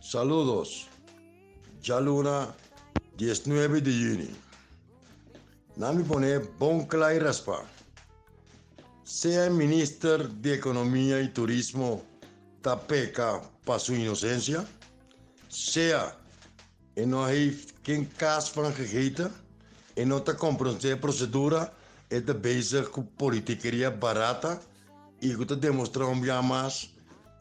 Saludos. Djaluna 19 di yüni. Na mi pone bon kla i raspá. Sea e minister di Ekonomia i Turismo ta peka pa su inosensia, sea e no heeft ken kaas van gegeten, e no ta komprondé e prosedura, e ta bezig ku politikeria barata i ku ta demostrá un bia mas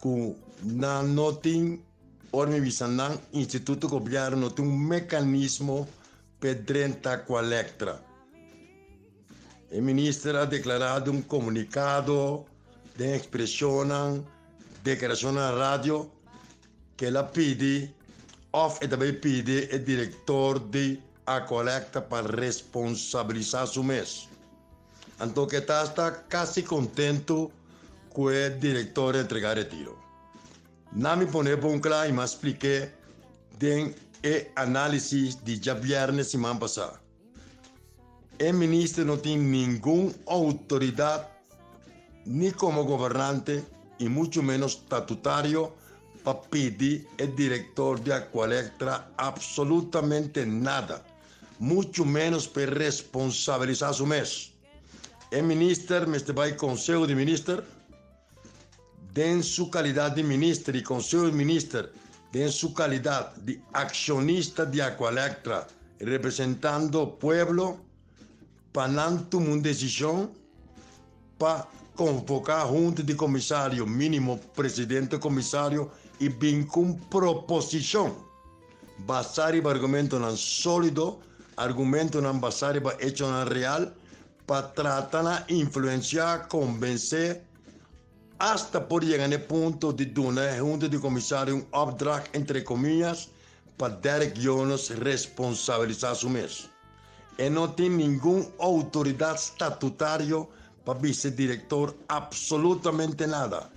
ku nan no tin, ora mi bisa nan, instituto gobièrnu no tin un mekanismo p'e drenta ku Alectra. E minister a deklará den un komunikado den ekspreshonnan, deklarashonnan na radio, ku el a pidi òf e ta bai pidi e direktor di Aqualectra pa responsabilisá su mes. Anto ku e ta asta kasi kontentu ku e direktor a entregá retiro. Nan mi pone bon kla i mi a splik'é den e análisis di djabièrnè siman pasá. E minister no tin ningun outoridat ni komo gobernante i muchu ménos statutario pa pidi e direktor di Aqualectra absolutamente nada, muchu ménos pa e responsabilisá su mes. E minister mester bai Konseho di Minister. Den su kalidat di minister i Konseho di Minister den su kalidat di akshonista di Aqualectra representando pueblo pa nan tuma un desishon pa konvoká hunta di komisario, mínimo presidente komisario i bin ku un proposishon basá riba argumentonan sólido, argumentonan basá riba echonan real pa trata na influensiá, konvensé, asta por yega na e punto di duna e hunta di komisario un opdracht entre komillas pa Derek Jonas responsabilisá su mes. E no tin ningun outoridat statutario pa bisa e direktor absolutamente nada.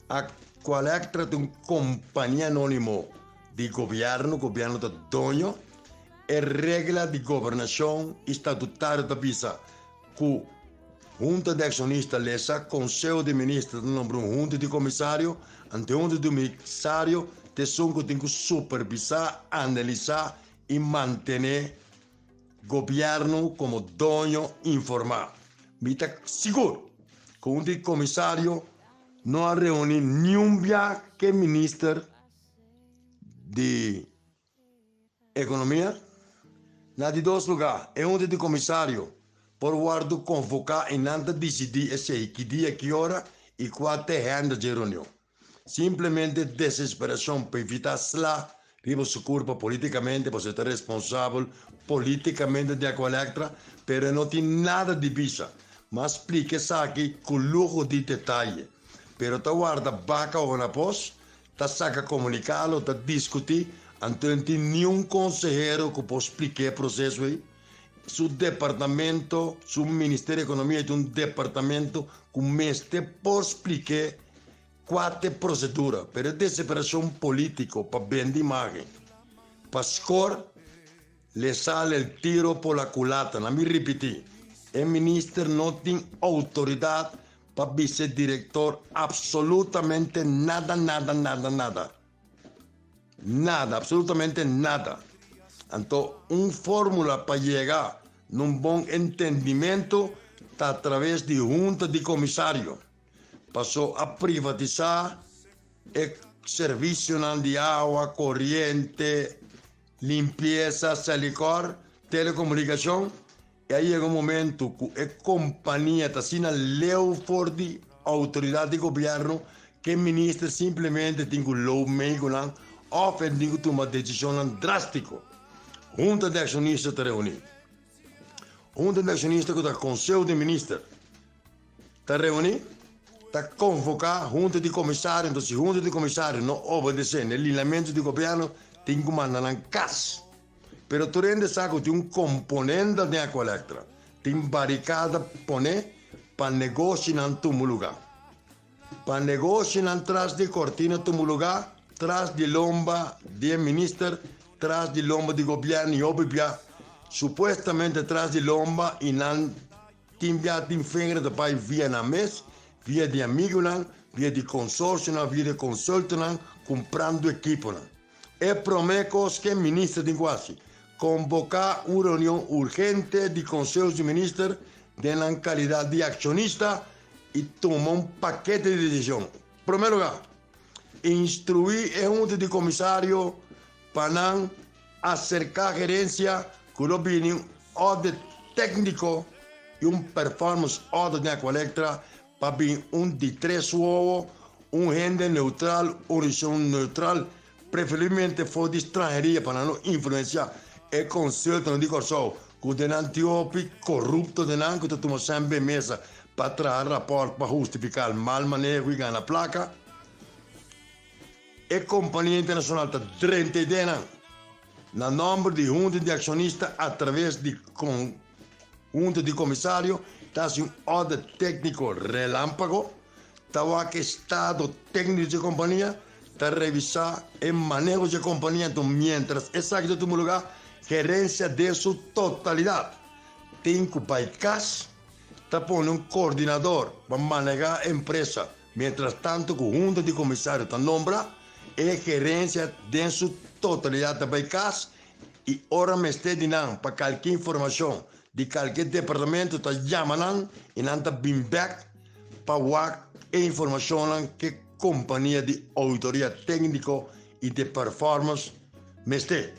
Aqualectra ta un kompania anónimo di gobièrnu, gobièrnu ta doño. E regla di gobernashon i statutario ta bisa ku hunta di akshonista lesa Konseho di Minister ta nombra un hunta di komisario, anto e hunta di komisario ta esun ku tin ku supervisá, analisá i mantené gobièrnu komo doño informá. Mi ta sigur ku hunta di komisario no a reuní niun bia ku e minister di Ekonomia. Na di dos lugá, e hunta di komisario por wòrdu konvoká i nan ta disidí esei ki dia, ki ora i kua ta e hèndel dje reunion. Simplemente desesperashon pa evitá sla riba su kurpa polítikamente pasobra e ta responsabel polítikamente di Aqualectra, pero e no tin nada di bisa. M'a splika esaki ku luho di detaye, pero ta warda baka ora na pos Ta saka komunikado, ta diskutí, anto no tin niun konsehero ku por splik'é e proseso ei. Su departamento, su Ministerio di Ekonomia tin un departamento ku mester por splik'é kua ta e prosedura. Pero e desesperashon polítiko pa bende imágen, pa skor, le sale el tiro por la culata. Na mi ripití, e minister no tin outoridat Pa bisa e director absolutamente nada, nada, nada, nada. Nada, absolutamente nada. Anto un formula pa yega na un bon entendimento ta a traves di hunta di comisario. Paso a privatisa e servicionan di awa, coriente, limpieza, selicor, telecomunicacion. I a yega un momentu ku e kompania ta asina leu for di outoridat di gobièrnu ku e minister simplemente tin ku lou mei ku nan òf e tin ku tuma desishonnan drástiko. Hunta di akshonista ta reuní. Hunta di akshonista ku ta Konseho di Minister ta reuní, ta konvoká hunta di komisario. Entonces si hunta di komisario no obedesé na e lineamentu di gobièrnu tin ku manda nan kas. Pero tur hende sa ku tin un komponente den Aqualectra. Tin barikada poné pa negoshinan tuma lugá. Pa negoshinan tras di kortina tuma lugá, tras di lomba di e minister, tras di lomba di gobièrnu i hopi bia supuestamente tras di lomba i nan tin bia tin vinger ta bai via nan mes, via di amigunan, via di konsorsionan, via di konsultonan kumprando ekiponan. E promé kos ku e minister tin ku hasi, konvoká un reunion urgente di Konseho di Minister den nan kalidat di akshonista i tuma un pakete di desishon. Promé lugá, instruí e hunta di komisario pa nan aserká gerensia ku lo bini un audit tékniko i un performance audit den Aqualectra pa bin un di tres wowo, un hende neutral, un rishon neutral, preferiblemente for di stranheria pa nan no influensiá e konsultonan di Kòrsou ku den nan tin hopi korupto den nan ku ta tuma sèn ben mesa pa traha rapòrt pa hustifiká mal maneho i gana plaka. E kompania internashonal ta drenta e ideanan na nòmber di hunta di akshonista atraves di hunta di komisario ta hasi un audit tékniko relámpago, ta wak e estado tékniko dje kompania, ta revisá e maneho dje kompania. Anto miéntras esaki ta tuma lugá, gerensia den su totalidat tin ku bai kas, ta pone un koordinador pa manehá e empresa. Mientras tanto ku Hunta di Komisario ta nombra, e gerensia den su totalidat ta bai kas i ora mester di nan pa kalke informashon di kalke departamento ta yama nan i nan ta bin bek pa wak e informashonnan ke kompania di ouditoria tekniko i di performance mester.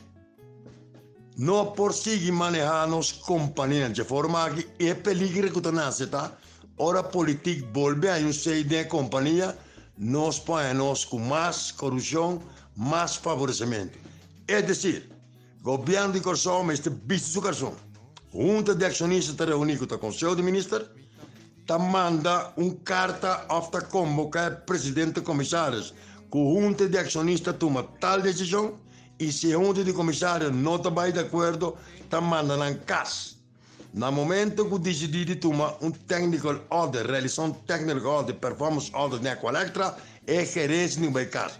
No por sigui manehá nos kompanianan dje forma aki i e peligro ku ta nase ta ora politik bolbe haña un sei den e kompania, nos por haña nos ku mas korupshon, mas favoresementu. Es desir, gobièrnu di Kòrsou mester bisti su karson. Hunta di akshonista ta reuní ku ta Konseho di Minister, ta manda un karta òf ta komboká e presidente komisaris ku hunta di akshonista tuma tal desishon. I si e hunta di komisario no ta bai di akuerdo, ta manda nan kas. Na momento ku disidí di tuma un technical audit, realisá un technical audit, performance audit den Aqualectra, e gerensia tin ku bai kas.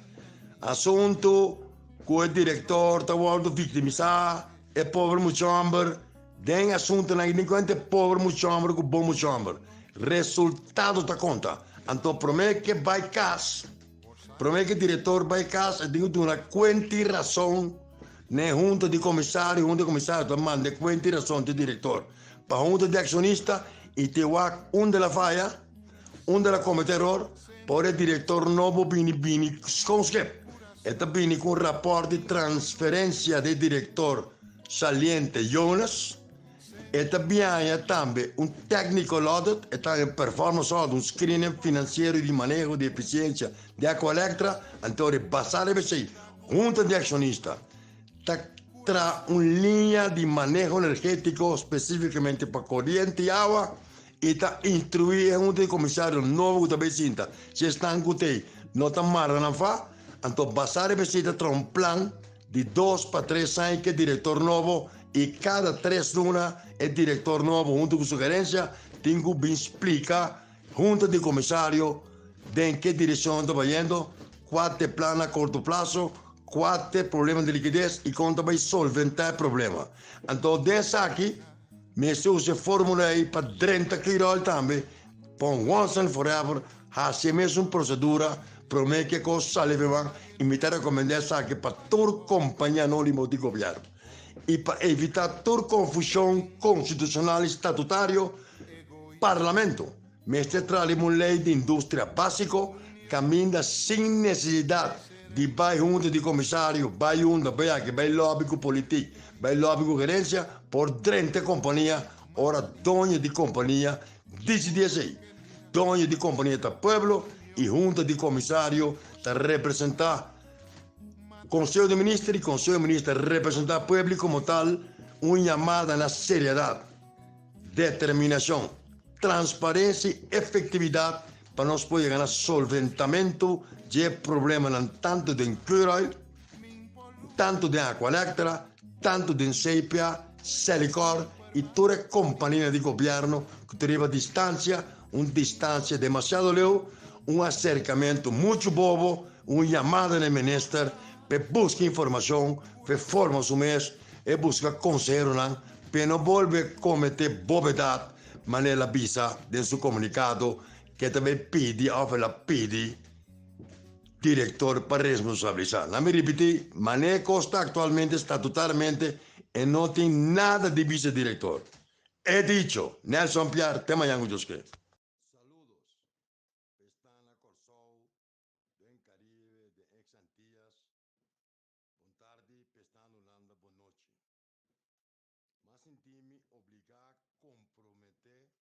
Asuntu ku e direktor ta wòrdu viktimisá, e pober mucha hòmber, den asuntunan aki tin kuenta e pober mucha hòmber ku bon mucha hòmber. Resultado ta konta. Anto promé ke bai kas. Promé ku e direktor bai kas e tin ku duna kuenta i rason na e hunta di komisario. Hunta di komisario ta manda e kuenta i rason te direktor pa hunta di akshonista i te wak unda el a faya, unda el a komete eror pa ora e direktor nobo bini bini skon skep. E ta bini ku un rapòrt di transferensia di e direktor saliente Jonas. E ta biaña tambe un technical audit, e ta un performance audit, un screening financiero y di maneho di eficiencia di Aqualectra, anto ora e basa riba esey, hunta di accionista ta traha un liña di maneho energetico specificamente pa coriente y awa y ta instrui e hunta di comisario nobo cu ta bay sinta, si esnan cu t'ey no ta mara nan fa, anto basa riba esey ta traha un plan Di dos pa tres aña ke direktor nobo i kada tres luna e direktor nobo huntu ku su gerensia tin ku bin splika hunta di komisario den ke direkshon ta bayendo, kua ta e plan a korto plaso, kua ta e problema di likides i kon ta bai solventá e problema. Anto den esaki mester usa e formula ei pa drenta Quirol tambe pa un once and forever hasi e mesun prosedura promé ku e kos sali feman i mi ta rekomendá esaki pa tur kompania anónimo di gobièrnu i pa evitá tur konfushon konstitushonal i statutario, Parlamento mester traha riba un lei di industria básiko kaminda sin nesesidat di bai hunta di komisario, bai unda, bai aki, bai lòbi ku politik, bai lòbi ku gerensia, por drenta e kompania ora doño di kompania Disidí esei. Doño di kompania ta pueblo i hunta di komisario ta representá Konseho di Minister i Konseho di Minister ta representá pueblo i komo tal un yamada na seriedat, determinashon, transparensia i efektividat pa nos por yega na solventamentu dje problemanan tantu den Curoil, tantu den Aqualectra, tantu den Sepia, Selikor i tur e kompanianan di gobièrnu ku ta riba distansia, un distansia demasiado leu, un aserkamentu muchu bobo, un yamada na e minister pa e buska informashon, pa e forma su mes, e buska konseheronan pa e no bolbe kometé bobedat manera el a bisa den su komunikado ke ta bai pidi òf el a pidi. direktor pa responsabilisá. Laga mi ripití, manera kos ta aktualmente statutariamente e no tin nada di vise direktor. He dicho, Nelson Piar, te mañan ku Dios ke. Saludos. Esnan na Kòrsou, den Karibe, den ex Antillas. Bon tardi, esnan na Hulanda, bon nochi. M'a sinti mi obligá komprometé.